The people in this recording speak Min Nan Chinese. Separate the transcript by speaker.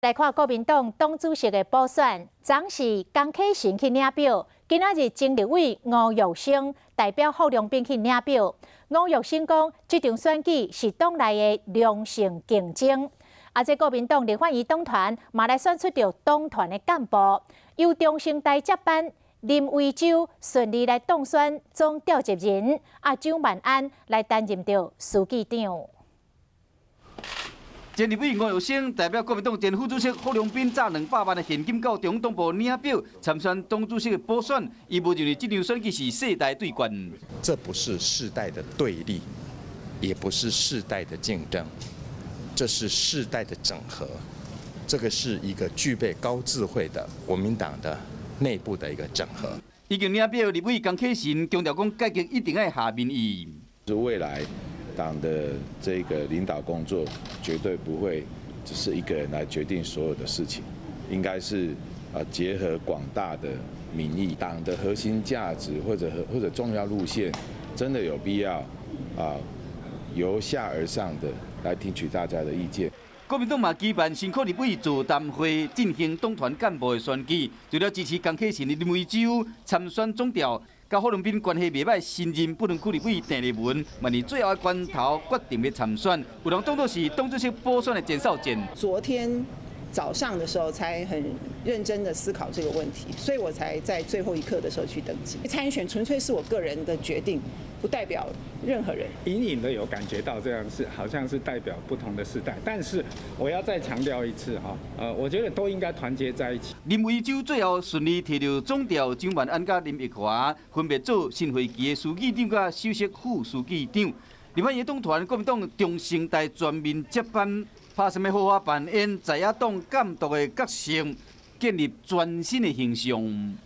Speaker 1: 來看國民黨黨主席的補選，昨是江啟臣去領表，今仔日前立委吳育昇代表郝龍斌去領表。吳育昇講，這場選舉是黨內的良性競爭。啊，這國民黨立法院黨團嘛來選出著黨團的幹部，由中生代接班林為洲順利來當選總召集人，啊，蔣萬安來擔任著書記長。
Speaker 2: 前立委吳育昇代表國民黨前副主席郝龍斌，詐200萬的現金到中央黨部領表參選黨主席的補選，伊無認為這場選舉是世代對決。
Speaker 3: 這不是世代的對立，也不是世代的競爭，這是世代的整合。這個是一個具備高智慧的國民黨的內部的一個整合。
Speaker 2: 已經領表立委江啟臣強調講，改革一定愛下民意。
Speaker 4: 是未來黨的這個領導工作絕對不會只是一個人來決定所有的事情，應該是啊結合廣大的民意，黨的核心價值或者重要路線，真的有必要啊由下而上的來聽取大家的意見。
Speaker 2: 國民黨嘛舉辦新科立委座談會，進行黨團幹部的選舉，除了支持江啟臣的林為洲參選總召，佮郝龍斌關係袂䆀，新任不分區立委鄭麗文，嘛佇最後的關頭決定欲參選，有人當作是黨主席補選的前哨戰。
Speaker 5: 昨天早上的時候才很認真的思考這個問題，所以我才在最後一刻的時候去登記參選，純粹是我個人的決定，不代表任何人。
Speaker 6: 隱隱的有感覺到這樣是好像是代表不同的世代，但是我要再強調一次哈，我覺得都應該團結在一起。
Speaker 2: 林為洲最後順利提著總召蔣萬安佮林奕華分別做新會期的書記長佮首席副書記長。立法院黨團國民黨中生代全面接班，拍啥物好好扮演在野黨監督的角色，建立全新的形象。